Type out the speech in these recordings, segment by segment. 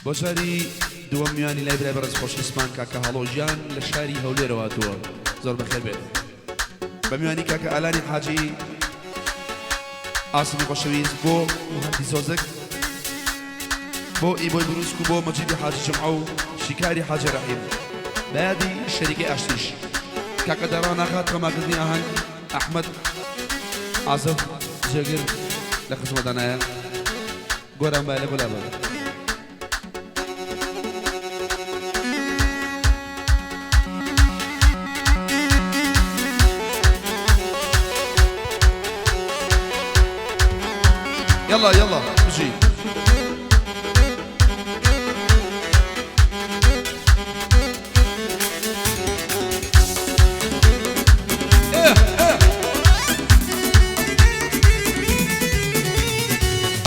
بۆ جاری دووەم میوانی لای برای بەڕێز خۆشەویستمان کاکە هەڵۆ گیان لە شاری هەولێرەوە هاتووە، زۆر بەخێر بێت. بە میوانی کاکە ئالانی حاجی ئاسمی خۆشەویست، بۆ موهەندیس سۆزک، بۆ ئیبۆی بروسک و بۆ مەجیدی حاجی جومعە و شیکاری حاجی ڕەحیم. بە یادی شەریکەی ئاشتیش کاکە دارا ناغا، تۆمارکردنی ئاهەنگ ئەحمەد عازف جێگر لە خزمەتدانایە. گۆران با لە گۆلا بە. یەڵا یەڵا بژی.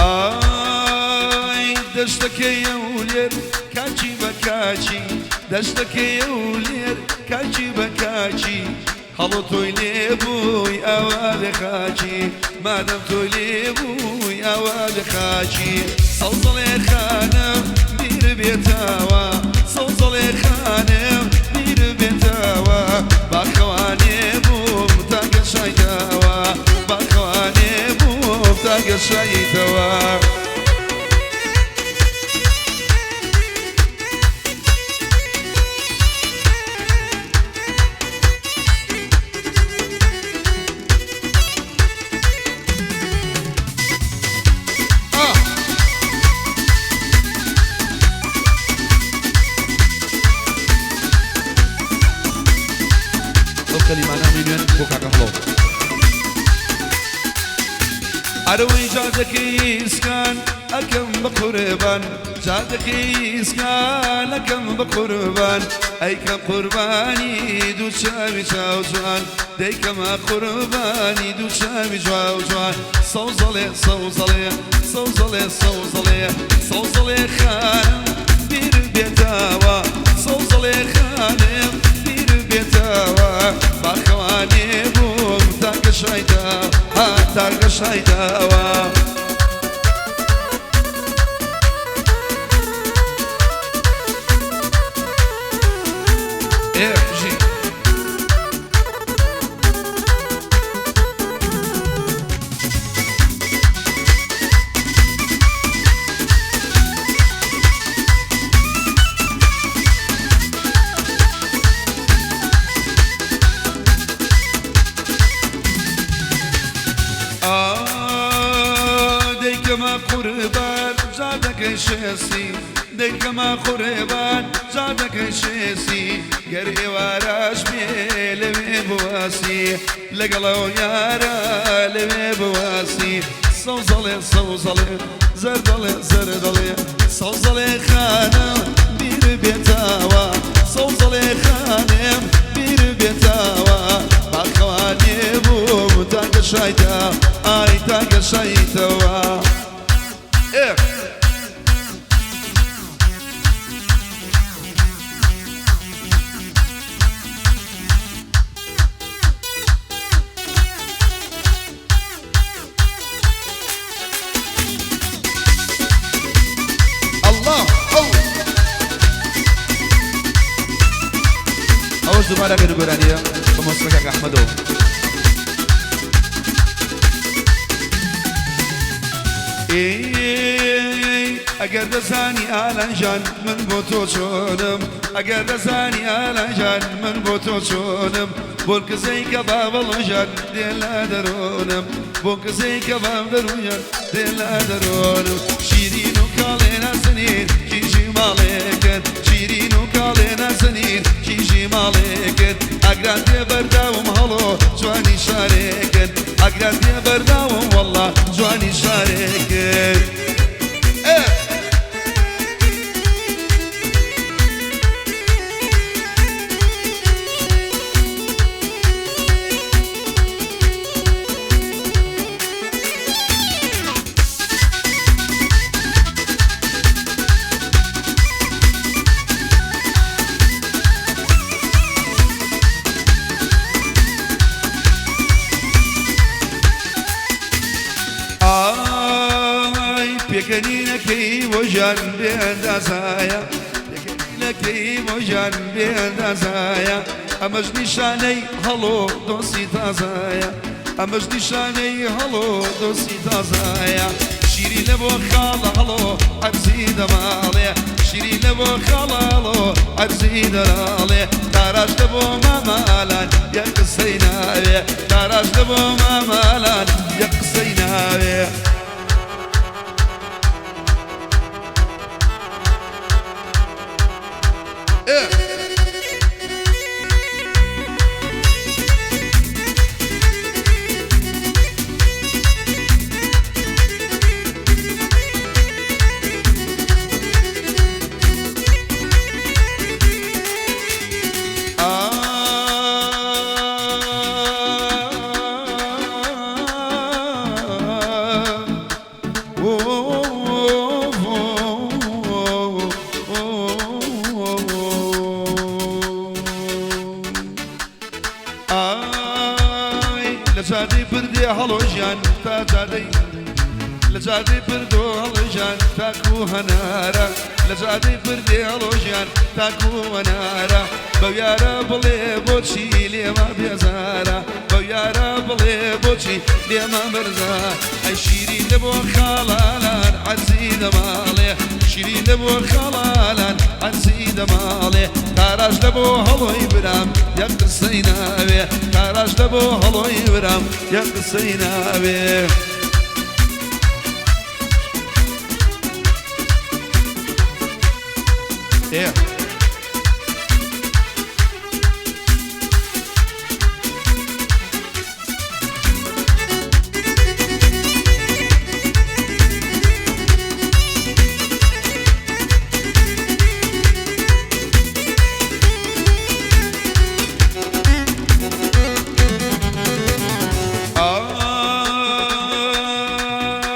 ئای دەشتەکەی ئەولێر کاکی بە کاکی، دەشتەکەی ئەولێر کاکی بە کاکی، هەڵۆ تۆی لێ بووی ئاوا بێ خاکی، مادەم تۆی لێ بووی ئاوا بێ خاکی. سەوزەڵێ خانم بیر بێتەوە، سەوزەڵێ خانم بیر بێتەوە، باخەوانێ بووم تا گەشایتەوە، باخەوانێ بووم تا گەشایتەوە. ئەو کەلیمانە هەمووی نوێن بۆ کاکە هەڵۆ. ئەرەوەی جادەکەی ئیسکان ئەکەم بە قوربان، جادەکەی ئیسکان ئەکەم بە قوربان، ئەیکەم قوربانی دوو چاوی چاو جوان، دەیکەمە قوربانی دوو چاوی جواو جوان. سەوزەڵێ سەوزەڵێ سەوزەڵێ سەوزەڵێ سەوزەڵێ خانم بیر بێتەوە، سەوزەڵێ خانم بیر بێتەوە، باخەوانێ بووم تا گەشایتەوە، تا گەشایتەوە. ئێ بژی. دەیکەمە قوربان جادەکەی شێسی، دەیکەمە قوربان جادەکەی شێسی، گەر ئێوارەش بێ لەوێ بواسی، لەگەڵ ئەو یارە لەوێ بواسی. سەوزەڵێ سەوزەڵێ زەردەڵێ زەردەڵێ سەوزەڵێ خانم بیر بێتەوە، سەوزەڵێ خانم بیر بێتەوە، باخەوانێ بووم تا گەشایتە، ئای تا گەشایتەوە. ئێ ئەڵڵا ئەو ئەوەش دووبارە گەر گۆرانیە بە مۆسیقا کاک ئەحمەدەوە. ئەگەر دەزانی ئالان ژان من بۆ تۆ چۆنم، ئەگەر دەزانی ئالان ژان من بۆ تۆ چۆنم، بۆ کزەی کە بابەڵ ژان دێ لە دەرۆنم، بۆ کزەی کە باب دەرویان دێ لە دەرۆنم. شیرین و کاڵێ نازنین کیژی ماڵێکن، شیرین و کاڵێ نازنین کیژی ماڵێکن، ئاگران دێ بەرداوم هەڵۆ جوانی شارێکن، ئاگران دێ بەرداوم وەڵا جوانی شارێکن. ئێ ئای پێکەنینەکەی بۆ ژیان بێ ئەندازایە، پێکەنینەکەی بۆ ژیان بێ ئەندازایە، ئەمەش نیشانەی هەڵۆ دۆستی تازایە، ئەمەش نیشانەی هەڵۆ دۆستی تازایە. شیرینە بۆ خاڵە هەڵۆ عەرزی دەماڵێ، شیرینە بۆ خاڵە هەڵۆ عەرزی دەراڵێ، تاراش لە بۆ مامالان یەک قسەی ناوێ، تاراش لە بۆ مامالان یەک قسەی ناوێ. ئای لە جادەی پردێ هەڵۆژیان تا جادەی، لە جادەی پردۆ هەڵۆژیان تاکو هەنارە، لە جادەی پردێ هەڵۆژیان تاکو هەنارە، بەویارە بڵێ بۆچی لێمە بێزارە، بەویارە بڵێ بۆچی لێمە بەرزە. ئەی شیرین لە بۆ خاڵالان عەرزی دەماڵێ، شیرین لە بۆ خاڵالان عەرزی دەماڵێ، تاراش لە بۆ هەڵۆی برام یەک قسەی ناوێ، تاراش لە بۆ هەڵۆی برام یەک قسەی ناوێ. ئێ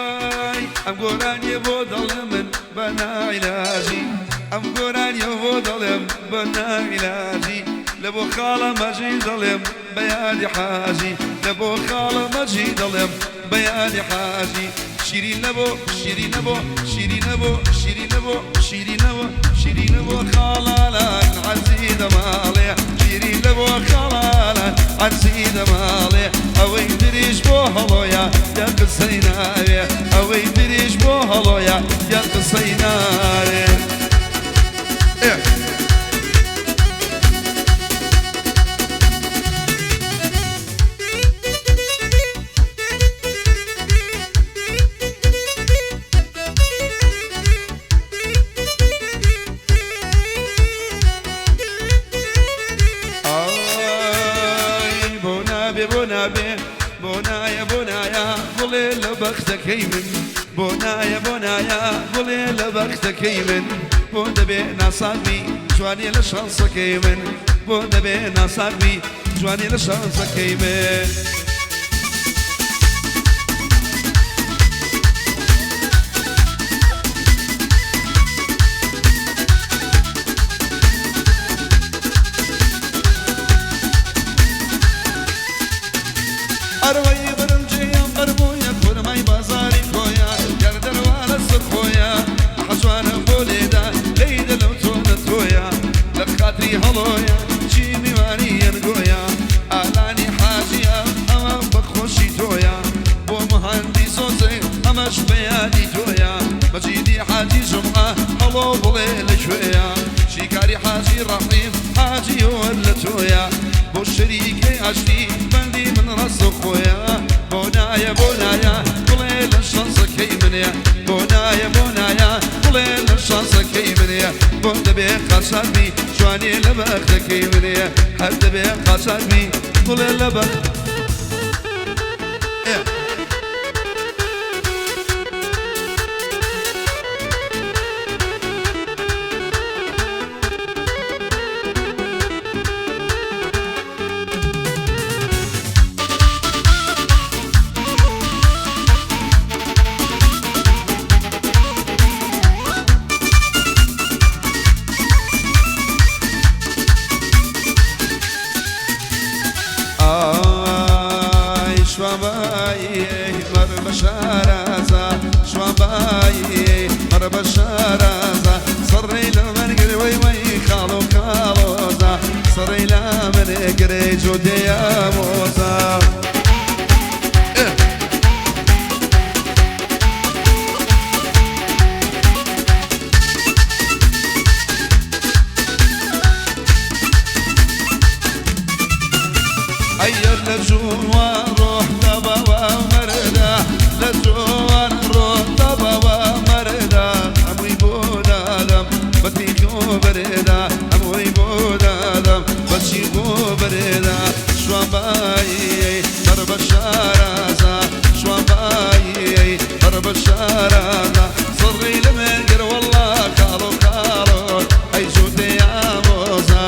ئای ئەم گۆرانیە بۆ دەڵێم من بە ناعیلاجی، ئەم گۆرانیە بۆ دەڵێم بە ناعیلاجی، لە بۆ خاڵە مەجی دەڵێم بە یادی حاجی، لە بۆ خاڵە مەجی دەڵێم بە یادی حاجی. شیرینە بۆ شیرینە بۆ شیرینە بۆ شیرینە بۆ شیرینە بۆ شیرینە بۆ خاڵالان عەرزی دەماڵێ، شیرینە بۆ خاڵالان عەرزی دەماڵێ، ئەوەی دریش بۆ هەڵۆیە یان قسەی ناوێ، ئەوەی دریش بۆ هەڵۆیە یان قسەی ناوێ. ئێ ئای بۆ نابێ بۆ نابێ بۆ نایە بۆ نایە بڵێ لە بەختەکەی من، بۆ نایە بۆ نایە بڵێ لە بەختەکەی من، بۆ دەبێ ناساغبی جوانێ لە شانسەکەی من، بۆ دەبێ ناساغبی جوانێ لە شانسەکەی من. ئەروەی برنجیان بەربوویە خورمای بازاری کۆیە، گەر دەروانە سەر خۆیە حەجوانە بۆ لێدا لێیدە لەو تۆنە تۆیە، لە خاتری هەڵۆیە چی میوانی یەنگۆیە، ئالانی حاجیە ئەوە بە خۆشی تۆیە، بۆ مهندی سۆزێ ئەمەش بە یادی تۆیە، مەجیدی حاجی جومعە هەڵۆ بڵێ لەکوێیە، شیکاری حاجی ڕەحیم حاجی وەر لە تۆیە، بۆ شەریکەی ئاشتی بەندی من ڕاست خۆیە، بۆ نایە بۆ نایە بڵێ لە شانسەکەی منێ، بۆ نایە بۆ نایە بڵێ لە شانسەکەی منێ، بۆ دەبێ قاچاغبی جوانێ لە بەختەکەی منێ، هەر دەبێ قاچاغبی بڵێ لە بەخت. ئێ ئای جوان ڕۆح لە باوە مەردا، لە جوان ڕۆح لە باوە مەردا، هەمووی بۆ دادەم بەتی خۆ بەرێدا، هەمووی بۆ دادەم بەچی خۆ بەرێدا. شوان بایی بەر بە شارازا، شوان بایی بەر بە شارازا، سڕی لە من گر وەڵا خاڵۆ خاڵۆ ئەی جووتێ ئامۆزا.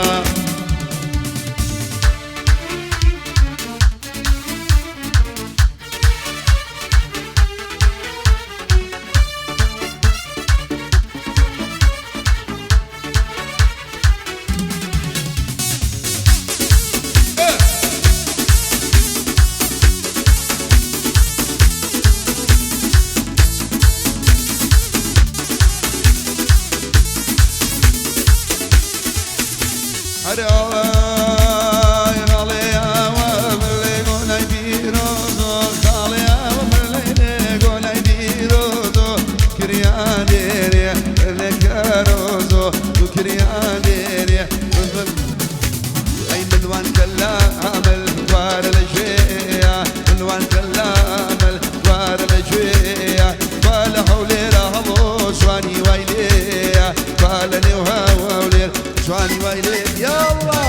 جوانی وای لێ یاڵڵا.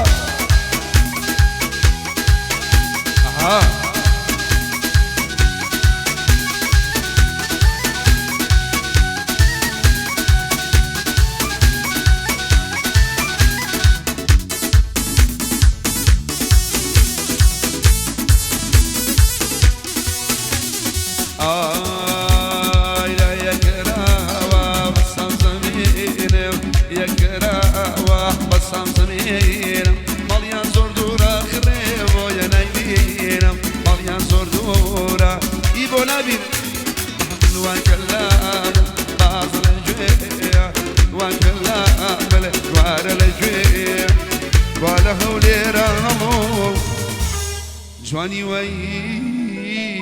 ئەها ئای لە یەکراوە بەسام زەمینم، یەکراوە بەسام زەمینم، ماڵیان زۆر دوورە خڕێ بۆیە نایبینم، ماڵیان زۆر دوورە ئی بۆ نابین. وان کەلام باز لە گوێیە، وان کەلام لە دوارە لە گوێیە، وا لە هەولێرە هەموو جوانی وەیلی.